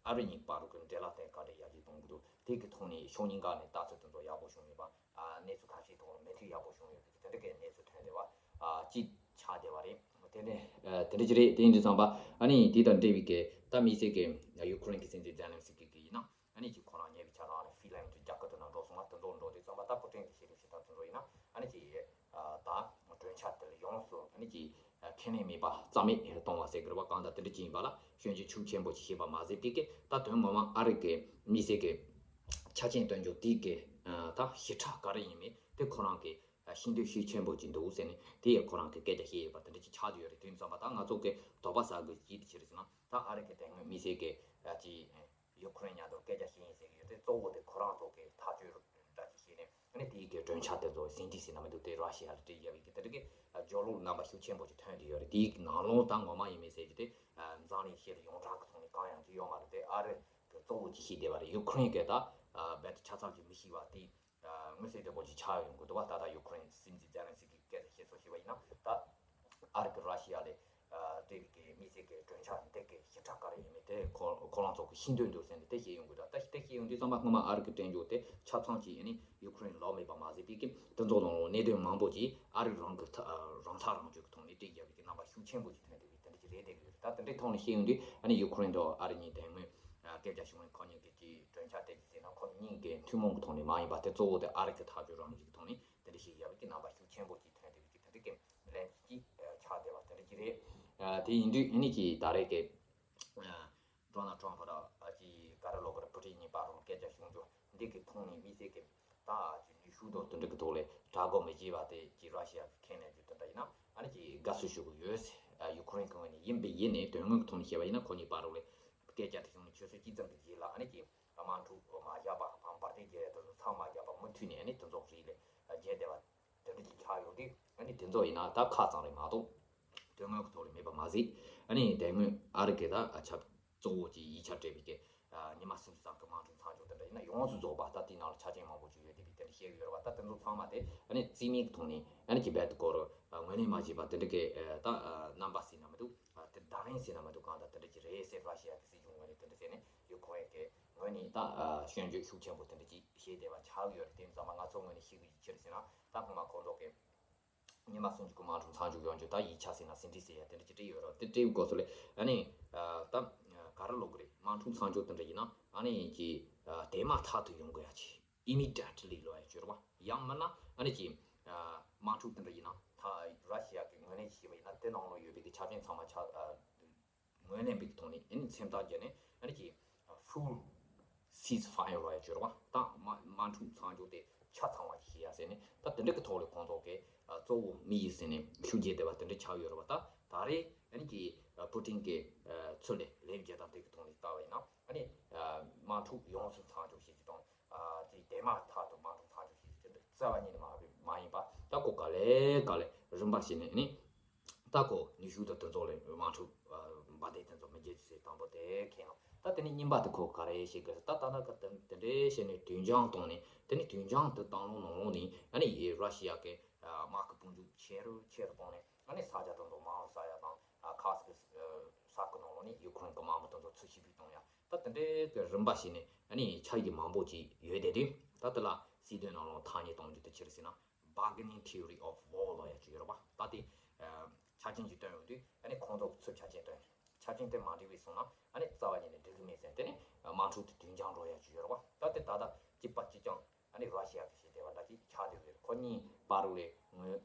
ཨ་རི་གཉིས་བར་དུ་གི་འབྲེལ་ལམ་དེ་ག་འདྲ་ཡར་རྒྱས་གཏོང་དགོས་འདུག་དེ་གི་ཐོག་ནས་ཕྱོགས་གཉིས་ཀ་ནས་ལྟ་ཚུལ་དེ་ཚོ་ཡག་པོ་བྱུང་ཡོད་པ། ཨ་གནས་ཚུལ་ཁ་ཤས་ཐོག་ལ་མོས་མཐུན་ཡག་པོ་བྱུང་ཡོད་པའི་དེ་འདྲ་གི་གནས་ཚུལ་ཐོན་བསྡད་པ་ཨ་ཅིག་ཆགས་བསྡད་པ་རེད། དེ་ནས་ཨ་དེ་འདྲ་ཅིག་རེད། དེ་ཡིན་དུས་ཙམ་པ་ཨ་ནི་དེ་དང་འབྲེལ་བའི་གི་ད་དམིགས་བསལ་གི་ཡུ་ཀེ་རེན་གི་སྲིད་འཛིན་ཛེ་ལན་སི་ཀི་གི་ཡིན་ན། ཨ་ནི་ཅིག་ཁོ་རང་ཉེ་བའི་ཆར་རང་ལ་ཧྥིན་ལན་ཌི་རྒྱལ་ཁབ་དེ་ནང་འགྲོ་སོང་བ་དེ་ཚོ་འགྲོ་དུས་ཙམ་པ། ད་ཕུ་ཊིན་གི་བཤད་ལུགས་བྱེད་སྟངས་དེ་ཚོ་ཡིན་ན། ཨ་ནི་ཅིག་ཨ་ད་གྲོས་འཆར་དེ་ལ་ཡོངས་སུ་ ནི་ཀྱི་ཁས་ལེན་མེད་པ་རྩ་མེད་གཏོང་བ་ཟེར་དགོས་པ་གང་དང་དེ་འདྲ་ཅིག་ཡིན་པ་ལ་སྐྱོན་བརྗོད་ཤུགས་ཆེན་པོ་ཅིག་བྱས་པ་མ་ཟད་པའི་གི་ད་དོན་ངོ་མ་ཨ་རི་གི་མི་སེར་གི་ཆ་རྐྱེན་སྟོན་རྒྱུ་དེ་གི་ད་ཞིབ་ཕྲ་ག་རེ་ཡིན་མིན་དེ་ཁོ་རང་གི་ཤེས་འདོད་ཤུགས་ཆེན་པོ་ཅིག་འདུག་ཟེར་ནས་དེ་ཡང་ཁོ་རང་གི་སྐད་ཆ་བཤད་ཡོད་པ་དེ་འདྲ་ཅིག་ཆགས་བསྡད་ཡོད་རེད། དེ་ཡིན་ཙང་མ་ད་ང་ཚོ་གི་དོགས་པ་ཟ་དགོས་ཀྱི་ཅི་ཡིན་ཟེར་ན་ད་ཨ་རི་གི་དེ་སྔོན་མི་སེར་གི་ཅི་ཡུ་ཁུ་རེན་མཉམ་དུ་སྐད་ཆ་བཤད་ཡིན་ཟེར་གི་ཡོད་དེ་གཙོ་བོ་དེ་ཁོ་རང་ཚོ་གི་ཐག་གཅོད་འདྲ་ཅིག་བྱས་ནས་ཨ་ནི་དེའི་གི་གྲོས་འཆར་དེ་ཚོ་ཟིན་བྲིས་ཟིན་ན་མི་འདུག་དེ་ར་ཤི་ཡ་ལ་སྤྲད་ཡོད་པའི་གི་དེ་འདྲ་གི་སྦྱོར་ལོག་རྣམ་པ་ཤུགས་ཆེན་པོ་ཅིག་ཐོན་བསྡད་ཡོད་རེད། དེའི་ནང་ལོགས་ད་ངོ་མ་ཡིན་མིན་ཟེར་རྒྱུ་དེ་འཛམ་གླིང་ཤེས་ལ་ཡོངས་གྲགས་ཀྱི་ཐོག་ནས་གང་ཡང་ཅིག་ཡོད་མ་རེད། དེ་ཨ་རི་གི་གཙོ་བོ་ཅིག་བཤད་བསྡད་པ་རེད། ཡུ་ཁུ་རེན་གི་ད་རྦད་དེ་ཆ་ཚང་ཅིག་མི་ཤེས་པ་དེ་མངོན་གསལ་དོད་པོ་ཅིག་ཆགས་ཡོང་གི་འདུག་བ། ད་ལྟ་ཡུ་ཁུ་རེན་སྲིད་འཛིན་ཛེ་ལན་སི་ཀི་སྐད་ཆ་བཤད་སྲོལ་ཞིག་བ་ཡིན་ན་ད་ཨ་རི་གི་ར་ཤི་ཡ་ལས་སྤྲད་པའི་གི་དམིགས་བསལ་གི་གྲོས་འཆར་འདི་གི་ཞིབ་ཕྲ་ག་རེ་ཡིན་མིན་དེ་ཁོ་ཁོ་རང་ཚོ་གི་ཤེས་འདོད་འདུག་ཟེར་ནས་དེ་བཤད་ཡོང་གི་འདུག་ད་དེ་བཤད་ཡོང་དུས་ཙམ་པ་སྔོན་མ་ཨ་རི་གི་དྲན་རྒྱུ་དེ་ཆ་ཚང་གིས་ཨ་ནི་ཡུ་ཁུ་རེན་ལོག་མེད་པ་མ་ཟད་པའི་གི་དེ་ཚོ་ནང་ལོགས་གནད་དོན་མང་པོ་ཅིག་ཨ་རི་རང་གི་ཐ་རང་ཐག་རང་གཅོད་ཀྱི་ཐོག་ནས་སྤྲད་རྒྱག་པའི་གི་རྣམ་པ་ཤུགས་ཆེན་པོ་ཅིག་ཐོན་བསྡད་པའི་དེ་འདྲ་ཅིག་རེད་བསྡད་ཀྱི་ཡོད་རེད། ད་དེ་འདྲའི་ཐོག་ནས་བཤད་ཡོང་དུས་ཨ་ནི་ཡུ་ཁུ་རེན་དང་ཨ་རི་གཉིས་དེ་སྔོན་སྐད་ཆ་བྱུང་བའི་ཁོ་གཉིས་ཀྱི་གི་གྲོས་འཆར་དེ་ཅིག་ཟེར་ན་ཁོ་གཉིས་ཀྱི་ཐུན་མོང་གི་ཐོག་ནས་མ་ཡིན་པ་དེ་གཙོ་བོ་དེ་ཨ་རི་གི་ཐག་གཅོད་རང་བཞིན་གྱི་ཐོག་ནས་དེ་འདྲ་ཞིག་ཡོད་པའི་གི་རྣམ་པ་ཤུགས་ཆེན་པོ་ཅིག་ཐོན་བསྡད་པའི་གི་དེ་འདྲ་གི་ལན་ཅིག་ཆགས་བསྡད་པ་དེ་འདྲ་ཅིག་རེད། དེ་ཡིན་དུས་ཨ་ནི་ཅིག་ད་རེས་ཀྱི་ཌོ་ནལ་ཊམ་ཕ་དང་ཅིག་ག་རེ་ལབ་དགོས་རེད། ཕུ་ཊིན་གཉིས་བར་ལ་སྐད་ཆ་བྱུང་རྒྱུ་འདི་གི་ཐོག་ནས་དམིགས་བསལ་གྱི་ད་ཅིག་ནུས་ཤུགས་དང་དེ་འདྲ་གི་ཐོག་ལས་དྲག་པོ་མི་བྱེད་པ་དེ་ཅིག་ར་ཤི་ཡ་གི་ཁས་ལེན་རྒྱུ་དེ་འདྲ་ཡིན་ན་ཨ་ནི་ཅིག་དགའ་བསུ་ཞུ་གི་ཡོད། ཡུ་ཁུ་རེན་གི་ངོས་ནས་ཡིན་པའི་ཡིན་ནའི་དོན་དངོས་ཀྱི་ཐོག་ནས་བཤད་པ་ཡིན་ན་ཁོ་གཉིས་བར་ལ་སྐད་ཆ་དེ་བྱུང་ནས་ཆུ་ཚོད་གཅིག་ཙམ་གྱི་རྗེས་ལ་ཨ་ནི་ཅིག་དམག་འཁྲུག་མ་བརྒྱབ་པ་བམ་བར་དེ་རྒྱལ་ཡ་དེ་ཚོ་ཚང་མ་བརྒྱབ་པ་མུ་མཐུད་ནས་ཨ་ནི་དེ་ཚོ་རིགས་ལས་རྒྱལ་བསྡད་པ་དེ་འདྲ་ཅིག་ཆགས་ཡོང་དུས་ཨ་ནི་དེ་ཚོ་ཡིན་ན་ད་ཁ་ཙམ་རེད་མ་གཏོགས་དོན་དངོས་ཀྱི་ཐོག་ལ་མེད་པ་མ་ཟད། ཨ་ནི་དེ་སྔོན་ཨ་རི་གི་ད་ཆབ་གཙོ་བོ་གྱི་ཡིག་ཆ་སྤྲད་པའི་གི་ཉི་མ་སུམ་ཅུ་ཙམ་གྱི་དམག་འཁྲུག་མཚམས་འཇོག་དེ་འདྲ་ཡིན་ན་ཡོངས་སུ་རྫོགས་པ་ད་དེའི་ནང་ལ་ཆ་རྐྱེན་མང་པོ་ཅིག་ཡོད་བསྡད་པའི་དེ་འདྲ་བཤད་ཀྱི་ཡོད་རེད་བ། ད་དེ་ཚོ་ཚང་མ་དེ་ཨ་ནི་རྩིས་མེད་ཀྱི་ཐོག་ནས་ཨ་ནི་ཀྱི་རྦད་དེ་སྐོར་ངོས་ལེན་མ་བྱས་པ་དེ་འདྲ་གི་ད་རྣམ་པ་ཟེར་ན་མི་འདུག་དེ་བརྡ་ལན་ཟེར་ན་མི་འདུག་གང་ལྟར་དེ་འདྲ་ཅིག་རེད་ཟེར། ར་ཤི་ཡ་གི་སྲིད་གཞུང་ངོས་ནས་དེ་འདྲ་ཟེར་ནས་ཡུ་ཁུ་རེན་གྱི་ངོས་ནས་ད་སྐྱོན་བརྗོད་ཤུགས་ཆེན་པོ་དེ་འདྲ་ཅིག་བྱས་བསྡད་པ་ཆགས་ཡོད་རེད། དེ་ཡིན་ཙང་མ་ང་ཚོ་ངོས་ནས་ཤེས་དགོས་ཀྱི་ཕྱིར་ཟེར་ན་ད་སྔོན་མ་ཁོང་ཚོ་གི་ཉི་མ་སུམ་ཅུ་གི་དམག་འཁྲུག་མཚམས་འཇོག་ཡོང་རྒྱུ་ད་ཡིག་ཆ་ཟེར་ན་ཟིན་བྲིས་ཟེར་ཡ་དེ་འདྲ་ཅིག་བྲིས་ཡོད་རེད། དེ་བྲིས་པའི་སྐབས་སུ་ལས་ཨ་ནི་ད་ག་རེ་ལབ་དགོས་རེད། དམག་འཁྲུག་མཚམས་འཇོག་དེ་འདྲ་ཡིན་ན་ཨ་ནི་ཀྱི་དེ་མ་ཐག་ཏུ་ཡོང་དགོས་ཡ་ཅིག་immediately་ལབ་ཡ་ཅིག་ཡོད་རེད་བ། ཡང་མིན་ན་ཨ་ནི་ཀྱི་དམག་འཁྲུག་དེ་འདྲ་ཡིན་ན་ད་ར་ཤི་ཡ་གི་ངོས་ལེན་བྱས་པ་ཡིན་ན་དེ་ནང་ལ་ཡོད་པའི་གི་ཆ་རྐྱེན་ཚང་མ་ཆ་ངོས་ལེན་པའི་ཐོག་ནས་ཨ་ནི་མཚན་རྟགས་བརྒྱབ་ནས་ཨ་ནི་ཀྱི་full ceasefire ལབ་ཡ་ཅིག་ཡོད་རེད་བ། ད་དམག་དམག་འཁྲུག་མཚམས་འཇོག་དེ་ཆ་ཚང་བ་ཞིག་བྱེད་ཡ་ཟེར་ནས་ད་དེ་འདྲ་གི་ཐོག་ལ་ཁོང་ཚོ་གི་གཙོ་བོ་དམིགས་ཡུལ་ཟེར་ནས་ཤུགས་རྒྱག་བསྡད་པ་དེ་འདྲ་ཆགས་ཡོད་རེད་བ། ད་ད་རེས་ཨ་ནི་ཀྱི་པུ་ཏིན་གི་ཚུར་ལས་ལན་བརྒྱབ་སྟངས་དེ་གི་ཐོག་ནས་བལྟ་བ་ཡིན་ན་ཨ་ནི་དམག་འཁྲུག་ཡོངས་སུ་མཚམས་འཇོག་བྱེད་རྒྱུ་དང་དེ་དེ་མ་ཐག་ཏུ་དམག་འཁྲུག་མཚམས་འཇོག་བྱེད་རྒྱུ་དེ་འདྲ་རྩ་བ་ཉིད་ནས་མ་མ་ཡིན་པ། ད་ཁོ་ག་ལེ་ག་ལེ་རིམ་པ་བྱས་ནས་ཨ་ནི། ད་ཁོ་ནུས་ཤུགས་དང་དེ་ཚོ་ལས་དམག་འཁྲུག་འབར་མདེལ་དེ་ཚོ་མི་འཇལ་རྒྱུ་ཟེར་དང་པོ་དེ་ཁེལ་ཡང་ད་དེ་ནས་གཉིས་པ་དེ་ཁོ་ག་རེ་བྱེད་དགོས་ཟེར། ད་ད་ལྟ་ག་དེ་དེ་འདྲའི་བྱས་ནས་དུས་འགྱངས་བཏང་ནས་དེ་ནས་དུས་འགྱངས་དེ་བཏང་ལོང་ནང་ལོགས་ནས་ཨ་ནི་ཡི་ར་ཤི་ཡ་གི་དམག་གི་དཔུང་འཇུག་ཆེ་རུ་ཆེ་རུ་བཏང་ནས་ཨ་ནི་ས་ཆ་དེ་ཚོ་མང་རུ་ས་ཡ་དང་ཁ་སི་ཀི་ས་ཁུལ་ནང་ལོགས་ནས་ཡུ་ཁུ་རེན་གི་དམག་མི་དེ་ཚོ་ཚུར་ཕྱིར་འབུད་གཏོང་ཡ་ད་དེ་འདྲའི་གི་རིམ་པ་བྱས་ནས་ཨ་ནི་ཆ་རྐྱེན་མང་པོ་ཅིག་ཡོད་བསྡད་དུས་ད་དེ་ལ་སྲིད་དོན་ནང་ལོགས་ཐག་ཉེ་གཏོང་རྒྱུ་དེ་ཅི་རེད་ཟེར་ན། Bargaining theory of war ལབ་ཡ་ཅིག་ཡོད་རེད་བ། ད་དེ་ཆ་རྐྱེན་ཅིག་བཏོན་ཡོང་དུས་ཨ་ནི་ཁོང་ཚོ་ཚུར་ཆ་རྐྱེན་བཏོན། ཆ་རྐྱེན་དེ་མ་འགྲིག་པ་སོང་ན་ཨ་ནི་རྩ་བ་ཉིད་ནས་འགྲིག་གི་མེད་ཟེར། དེ་ནས་དམག་འཁྲུག་དེ་དུས་འགྱངས་འགྲོ་ཡ་ཅིག་ཡོད་རེད་བ། ད་དེ་ད་ལྟ་གཅིག་པ་གཅིག་རྐྱང་ཨ་ནི་ར་ཤི་ཡ་གི་བྱེད་བསྡད་པ་འདྲ་ཅིག་ཆགས་བསྡད་ཡོད་རེད། ཁོ་གཉིས་བར་ལ་ངོས་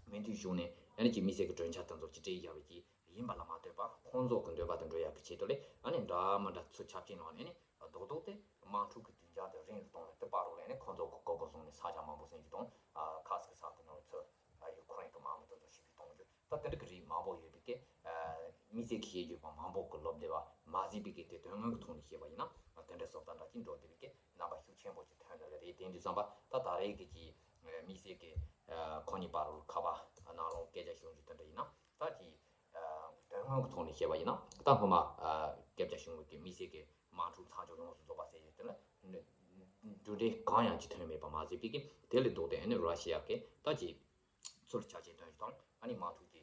མུ་མཐུད་བྱུང་ནས་ཨ་ནི་ཅིག་དམིགས་བསལ་གྱི་གྲོས་འཆར་དེ་ཚོ་ཅིག་སྤྲད་ཡ་བའི་ཅིག་ཡིན་པ་ལ་མ་ལྟོས་པར་ཁོང་ཚོ་གི་འདོད་པ་དེ་འགྲུབ་ཡག་གི་ཆེད་དུ་ལས་ཨ་ནི་འདྲ་མི་འདྲ་ཚུར་ཆ་རྐྱེན་བླངས་ནས་ཨ་ནི་རྡོག་རྡོག་དེ་དམག་འཁྲུག་གི་དུས་འགྱངས་དེ་རིང་རུ་གཏོང་བའི་དེ་བར་རོ་ལས་ནས་ཁོང་ཚོ་གི་གོ་སྐབས་བཟུང་ནས་ས་ཆ་མང་པོ་ཟིན་རྒྱུ་དང་ཁ་སི་ཀི་ས་ཁུལ་ནང་ཚུར་ཡུ་ཁུ་རེན་གི་དམག་མི་དེ་ཚོ་ཕྱིར་འབུད་གཏོང་རྒྱུ་ད་དེ་འདྲ་གི་རིགས་མང་པོ་ཡོད་པའི་གི་དམིགས་བསལ་གྱི་བཤད་རྒྱུ་པ་མང་པོ་གི་ལོབ་བདེ་བ་མ་ཟིན་པའི་གི་དེ་དོན་དངོས་ཀྱི་ཐོག་ནས་བཤད་པ་ཡིན་ན་དེ་འདྲ་བཟོ་ལྟ་འདྲ་ཅིག་འགྲོ་བསྡད་པའི་གི་རྣམ་པ་ཤུགས་ཆེན་པོ་ཅིག་ཐོན་ནི་རེད། དེ་དུས་ཙམ་པ་ད་ད་རེས་ཀྱི་ཀྱི་དམིགས་བསལ་གྱི་ཁོ་གཉིས་བར་རོ་ཁ་པ་ནང་ལོགས་སྐད་ཆ་བྱུང་རྒྱུ་དེ་འདྲ་ཡིན་ན་ད་ཀྱི། དོན་དངོས་ཀྱི་ཐོག་ནས་བཤད་པ་ཡིན་ན་ད་སྔོན་མ་སྐད་ཆ་བྱུང་བའི་གི་དམིགས་བསལ་གྱི་དམག་འཁྲུག་མཚམས་འཇོག་ཡོངས་སུ་རྫོགས་པ་ཟེར་ཡོད་དེ་ལ་གྲུབ་འབྲས་གང་ཡང་ཅིག་ཐོན་མེད་པ་མ་ཟད་པའི་གི་དེ་ལས་ལྡོག་སྟེ་ཨ་ནི་ར་ཤི་ཡ་གི་ད་ཅིག་ཚུར་ཆ་རྐྱེན་སྟོན་རྒྱུ་དང་ཨ་ནི་དམག་འཁྲུག་གི་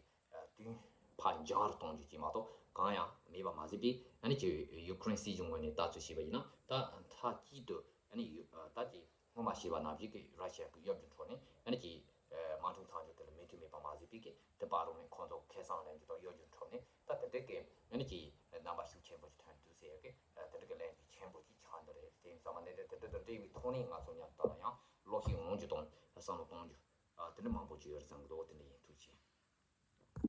དུས་ཕར་འགྱངས་རུ་གཏོང་རྒྱུ་ཅིག་མ་གཏོགས་གང་ཡང་མེད་པ་མ་ཟད་པའི་ཨ་ནི་ཅིག་ཡུ་ཁུ་རེན་སྲིད་གཞུང་ངོས་ནས་ལྟ་ཚུལ་བྱས་པ་ཡིན་ན་ད་མཐའ་གཅིག་ཏུ་ཨ་ནི་ཡུ་ད་ཅིག་སྔོན་མ་ཞུས་པ་ནང་བཞིན་གྱི་ར་ཤི་ཡ་གི་གཡོ་སྒྱུ་འཕྲོ་ནས་ཨ་ནི་ཀྱི་དམག་འཁྲུག་མཚམས་འཇོག་དེ་ལ་མོས་མཐུན་མེད་པ་མ་ཟད་པའི་གི་དེ་བར་རོ་ནས་ཁོང་ཚོ་ཁེ་བཟང་ལེན་རྒྱུ་དང་གཡོ་སྒྱུ་འཕྲོ་ནས་ད་དེ་འདྲའི་གི་ཨ་ནི་ཀྱི་རྣམ་པ་ཤུགས་ཆེན་པོ་ཞིག་ཐོན་འདུག་ཟེར་ཡ་གི་དེ་འདྲའི་གི་ལན་ཅིག་ཆེན་པོ་ཅིག་ཆགས་འདུག་རེད། དེ་ཡིན་ཙང་མ་གནད་དོན་དེ་འདྲ་དང་འབྲེལ་བའི་ཐོག་ནས་ང་ཚོ་མཉམ་དུ་ཡང་ལོག་ཤིག་འོང་རྒྱུ་དང་བསམ་བློ་གཏོང་རྒྱུ་དེ་འདྲ་མང་པོ་ཅིག་ཡོད་རེད་བསམ་གི་འདུག་དེ་འདྲ་ཡིན།